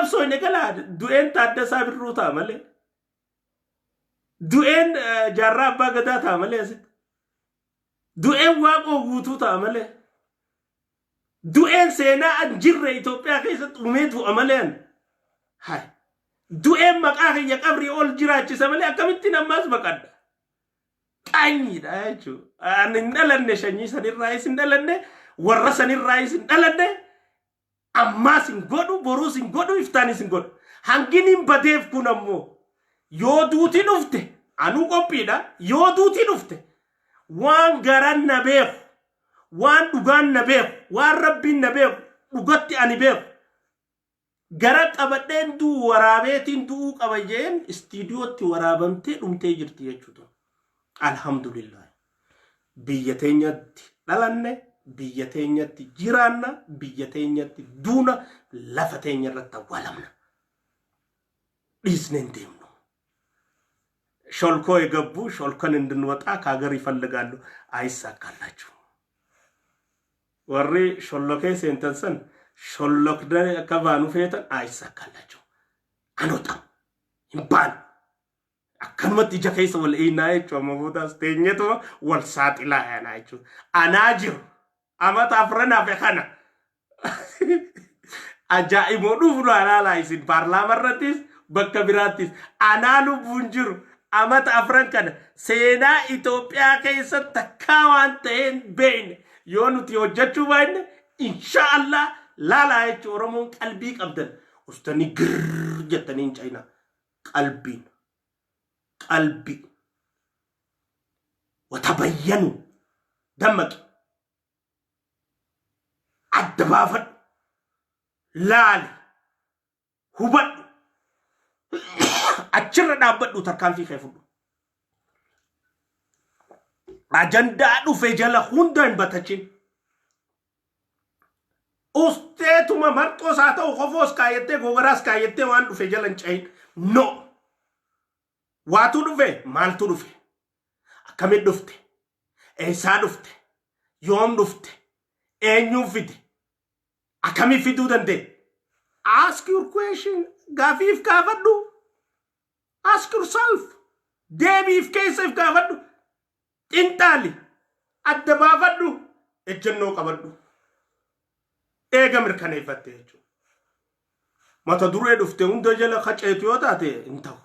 qabsooyne galaa du'een Taaddasaa Birruu ta'a malee. Du'een Jaarraa Abbaa Gadaa ta'a malee asitti. Du'een Waaqoo Guutuu ta'a malee. Du'een seenaa an jirre Itoophiyaa keessatti uumee du'a malee an. Hai. Du'een maqaa kiyya qabrii ol jiraachisa malee akkamittiin ammaas baqadha. Qaanyiidha jechuudha. Ani hin dhalanne shanyii sanirraayis hin dhalanne warra sanirraayis hin dhalanne ammaas hin godhu boruus hin godhu iftaanis hin godhu. Hanginiin badeef kun ammoo yoo duuti dhufte anuu qophiidha yoo duuti dhufte waan garan na beeku waan dhugaan na beeku waan rabbiin na beeku dhugatti ani beeku gara qabadheen du'u waraabeetiin du'uu qaba jeen istiidiyootti waraabamtee dhumtee jirti jechuudha. Alhamdulillah. Biyya teenyatti dhalanne, biyya teenyatti jiraanna, biyya teenyatti duuna, lafa teenya irratti awwaalamna. Dhiisnee hin deemnu. ሾልኮ የገቡ ሾልከን እንድንወጣ ከሀገር ይፈልጋሉ። አይሳካላችሁ። Warri shollokee seentan san shollokdanii akka baanu feetan አይሳካላችሁ። አንወጣም hin baanu. Akkanumatti ija keessa wal eeynaa jechuudha. Amma boodaas teenyetuma wal saaxilaa yaanaa jechuudha. Anaa jiru amata afran hafe kana ajaa'iboo dhufu laalaa isin paarlaama irrattis bakka biraattis anaa lubbuun jiru amata afran kana seenaa Itoophiyaa keessa takkaa waan ta'een beekne yoo nuti hojjechuu baanne insha Allah laalaa jechuun Oromoon qalbii qabdan ustanii girr jettanii hin cayinaa qalbiin qalbii watabayyanu dammaqi adda baafadhu laali hubadhu achirra dhaabbadhu tarkaanfii kee fudhu. Ajandaa dhufe jala hunda hin batachin. Usteetuma marxoos haa ta'u kofoos kaayyattee gogaraas kaayyattee waan dhufe jala hin cahin. No. Waatu dhufe maaltu dhufe? Akkamitti dhufte? Eessaa dhufte? Yoom dhufte? Eenyuun fide? Akkamiin fiduu danda'e? Ask your question. Gaafiif gaafadhu. Ask yourself. Deebiif keessa if gaafadhu. Xinxaali. Adda baafadhu. Ejjennoo qabadhu. Eega mirkaneeffatte jechuudha. Mata duree dhufte hunda jala kaceetu yoo taate hin ta'u.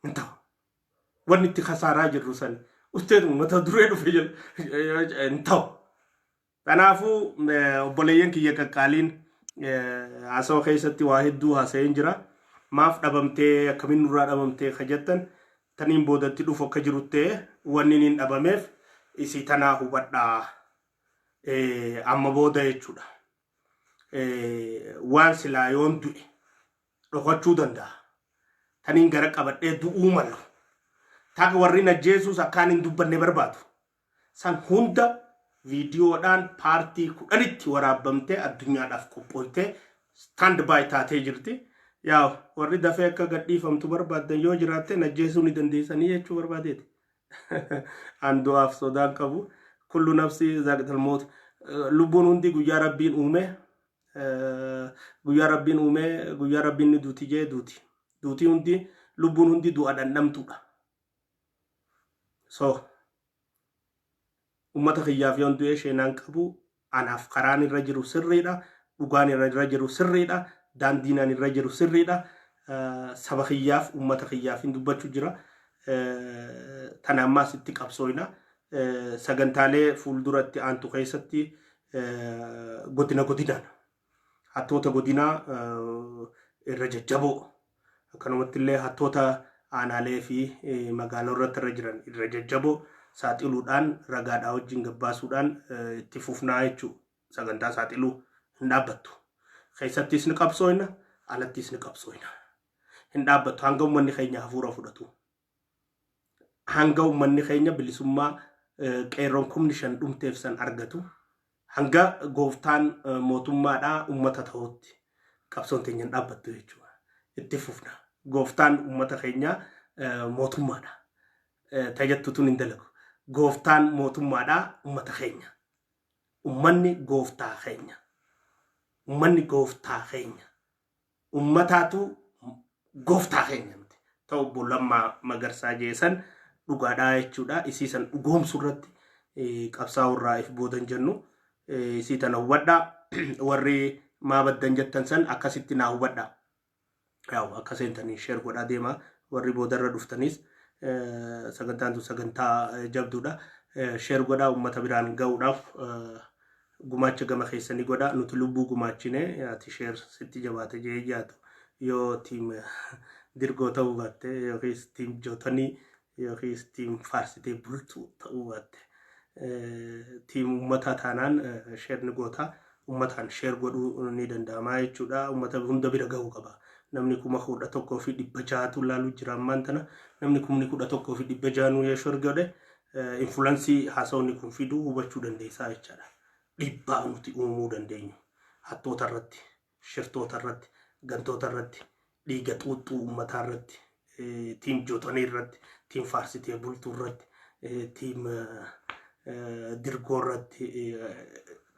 Hin ta'u. Wanni itti kasaaraa jirru sani. Usteetu mata duree dhufe jala hin ta'u. Kanaafuu obboleeyyan kiyya qaqqaaliin haasawa keessatti waa hedduu haasa'een jira. Maaf dhabamtee akkamiin nurraa dhabamtee ka jettan taniin boodatti dhufu akka jiru ta'e wanni niin dhabameef isii tanaa hubadhaa. Amma booda jechuudha. Waan silaa yoon du'e dhokachuu danda'a. Taniin gara qabadhee du'uu malu. Taka warri najjeesuus akkaan hin dubbanne barbaadu. San hunda viidiyoodhaan paartii 10tti waraabbamtee addunyaadhaaf qophooytee stand by taatee jirti. Yaa warri dafee akka gadhiifamtu barbaaddan yoo jiraatte najjeesuu ni dandeessanii jechuu barbaadeeti. An du'aaf sodaan qabu. Kullu nafsi zaaqital moot. Lubbuun hundi guyyaa rabbiin uume guyyaa rabbiin uume guyyaa rabbiin ni duuti jee duuti. Duuti hundi lubbuun hundi du'a dhandhamtuudha. So ummata kiyyaaf yoon du'ee sheenaan qabu anaaf karaan irra jiru sirriidha dhugaan irra jiru sirriidha daandiin ani irra jiru sirriidha saba kiyyaaf ummata kiyyaaf hin dubbachuu jira tana ammaas itti qabsooyna sagantaalee fuulduratti aantu keessatti godina godinaan hattoota godinaa irra jajjaboo Akkanumatti illee hattoota aanaalee fi magaalaa irratti irra jiran irra jajjaboo saaxiluudhaan ragaadhaa wajjin gabbaasuudhaan itti fufnaa jechuudha. Sagantaa saaxiluu hin dhaabbattu. Keessattis ni qabsooyna, alattis ni qabsooyna. Hin dhaabbattu hanga uummanni keenya hafuura fudhatu. Hanga uummanni keenya bilisummaa qeerroon kumni 5 dhumteef san argatu. Hanga gooftaan mootummaadhaa uummata ta'utti qabsoon teenya hin dhaabbattu jechuudha. Itti fufna. Gooftaan uummata keenyaa mootummaadha. Tajattu tun hin dalagu. Gooftaan mootummaadhaa uummata keenya. Uummanni gooftaa keenya. Uummanni gooftaa keenya. Ummataatu gooftaa keenya miti. Ta'u obbo Lammaa Magarsaa jeesan dhugaadhaa jechuudha. Isii san dhugoomsu irratti qabsaa'uu irraa if boodan jennu. Isii tana hubadhaa. Warri maa baddan jettan san akkasitti naa hubadhaa. Yaa'u akka seentanii share godhaa deemaa. Warri boodarra dhuftanis sagantaan tun sagantaa jabduudha. Share godhaa, uummata biraan ga'uudhaaf gumaacha gama keessanii godhaa. Nuti lubbuu gumaachine, ati share sitti jabaate jee jaatu yoo team dirgoo ta'uu baatte yookiis team jootanii yookiis team faarsitee bultuu ta'uu baatte, team uummataa taanaan share ni gootaa. Uummataan share godhuu ni danda'ama jechuudha. Uummata hunda bira ga'uu qaba. Namni 11,600tu laaluu jira ammaan tana. Namni 11,600nuu yoo share godhe, influence haasawni kun fiduu hubachuu dandeessaa jechaadha. Dhiibbaa nuti uumuu dandeenyu hattoota irratti, shirtoota irratti, gantoota irratti, dhiiga xuuxxuu uummataa irratti, team jootanii irratti, team faarsitee bultuu irratti, team dirgoo irratti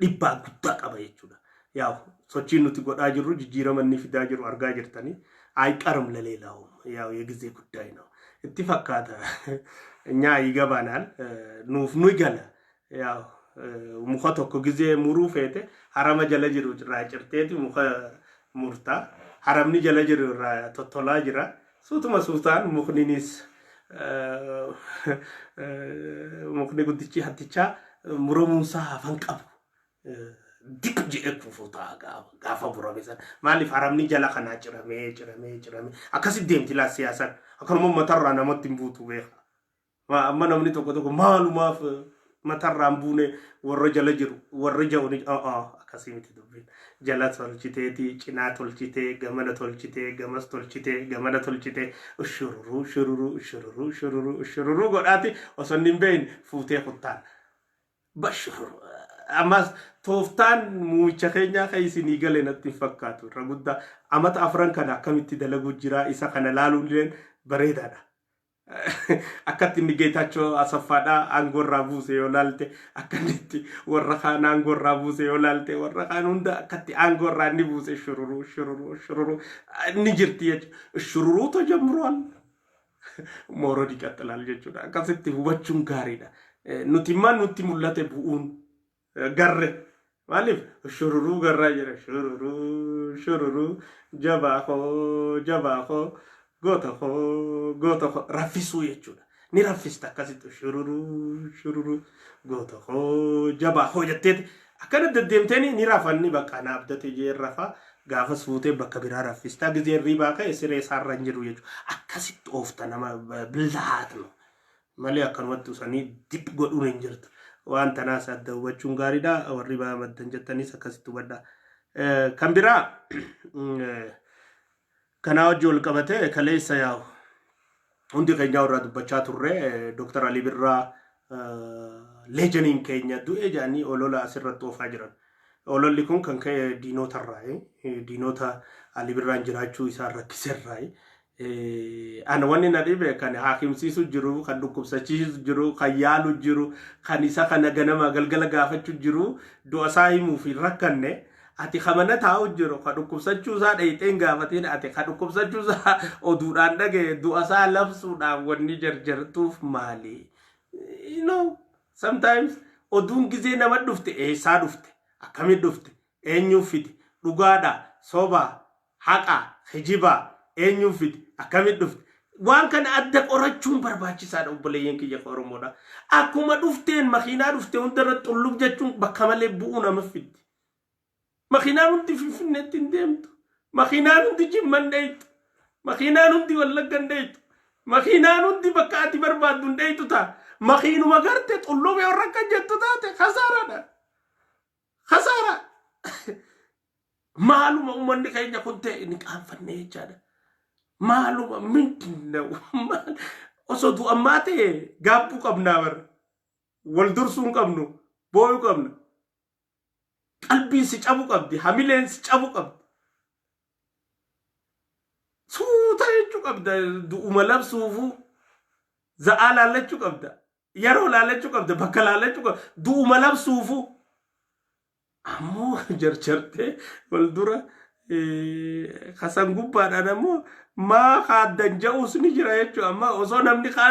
dhiibbaa guddaa qaba jechuudha. Yaa'u sochiin nuti godhaa jirru jijjiirama inni fidaa jiru argaa jirtanii. አይቀርም ለሌላውም ያው የጊዜ ጉዳይ ነው። itti fakkaata እኛ ይገባናል nuuf nu gala. Yaa'u muka tokko gizee muruu feete harama jala jiru irraa cirteeti muka murtaa. Haramni jala jiru irraa tottolaa jira. Suutuma suutaan mukninis, mukni guddichi hattichaa muramuunsaa hafan qabu. Diq jedhee kufuu ta'a gaafa murame sana. Maaliif? Haramni jala kanaa ciramee ciramee ciramee akkasitti deemti laa siyaasaan. Akkanuma matarraa namatti hin buutu beeka. Amma namni tokko tokko maalumaaf matarraa hin buune warra jala jiru warra ja'u ni akkasii miti dubbiin. Jala tolchiteeti, cinaa tolchitee, gamana tolchitee, gamas tolchitee, gamana tolchitee, shururuu shururuu shururuu shururuu shururuu godhaati osoo inni hin beeyin fuutee kuttaan. Bashururu. Ammas tooftaan muumicha keenyaa kan isinii gale natti hin fakkaatu. Irra guddaa amata 4 kana akkamitti dalaguu jira, isa kana laaluun illee bareedaadha. Akkatti inni Geetaachoo Asaffaadhaa aangoo irraa buuse yoo laalte, akka inni itti warra kaan aangoo irraa buuse yoo laalte, warra kaan hunda akkatti aangoo irraa inni buuse, shururuu shururuu shururuu inni jirti jechuudha. Shururuu ተጀምሯል መውረድ ይቀጥላል jechuudha. Akkasitti hubachuun gaariidha. Nuti immoo nutti mul'ate bu'uun garre. Maaliif shururuu garraa jira? Shururuu shururuu, jabaa koo jabaa koo, goota koo goota koo, raffisuu jechuudha. Ni raffista akkasitti, shururuu shururuu, goota koo jabaa koo jetteeti akkana deddeemteeni ni rafanni bakka na abdate jee rafa. Gaafa suutee bakka biraa raffistaa, gizee riibaa ka'e siree isaarra hin jiru jechuudha. Akkasitti oofta nama ብልሃት ነው malee akkanumatti usanii dip godhuun hin jirtu. Waan tanaas adda hubachuun gaariidha. Warri baa maddan jettanis akkasitti hubadha. Kan biraa kanaa wajji wal qabate, kaleessa yaa'u hundi keenya irraa dubbachaa turre. Dr. Ali Birraa legend keenya du'e jedhanii olola asirratti oofaa jiran. Ololli kun kan ka'e diinota irraa, diinota Ali Birraan jiraachuu isaa rakkiserraa. Ana wanni na dhibe kan haakimsiisu jiru, kan dhukkubsachiisu jiru, kan yaalu jiru, kan isa kana ganama galgala gaafachuu jiru, du'a isaa himuuf hin rakkanne. Ati kamana taa'u jiru kan dhukkubsachuu isaa dheeyxee hin gaafatin, ati kan dhukkubsachuu isaa oduudhaan dhagaye du'a isaa labsuudhaan wanni jarjartuuf maali? Sometimes oduun gizee nama dhufte, eessaa dhufte, akkamitti dhufte, eenyuuf fide, dhugaadha, soba, haqa, kijibaa, eenyuuf fide, akkamitti dhufte, waan kana adda qorachuun barbaachisaadha. Obboleeyyan kiyya Oromoodha. Akkuma dhufteen makiinaa dhufte hundarra xullub jechuun bakka malee bu'uu nama fiddi. Makiinaan hundi Finfinneetti hin deemtu. Makiinaan hundi Jimma hin dheeytu. Makiinaan hundi Wallagga hin dheeytu. Makiinaan hundi bakka ati barbaaddu hin dheeytu ta'a. Makiinuma garte xullubee warra akka jettu taate kasaaraadha. Kasaara. Maaluma uummanni keenya kun ta'e ni qaanfanne jechaadha. Maaluma ምንድን ነው? Osoo du'ammaa ta'e gaabbuu qabnaa bara. Wal dursuu hin qabnu. Booyuu qabna. Qalbiin si cabu qabdi. Hamileen si cabu qabdi. Suuta jechuu qabda. Du'uma labsuufuu za'aa laallachuu qabda. Yeroo laallachuu qabda. Bakka laallachuu qabda. Du'uma labsuufuu. Ammoo jarjartee wal dura Kasan gubbaadhaan ammoo maa kaaddan ja'uus ni jira jechuudha. Amma osoo namni kaan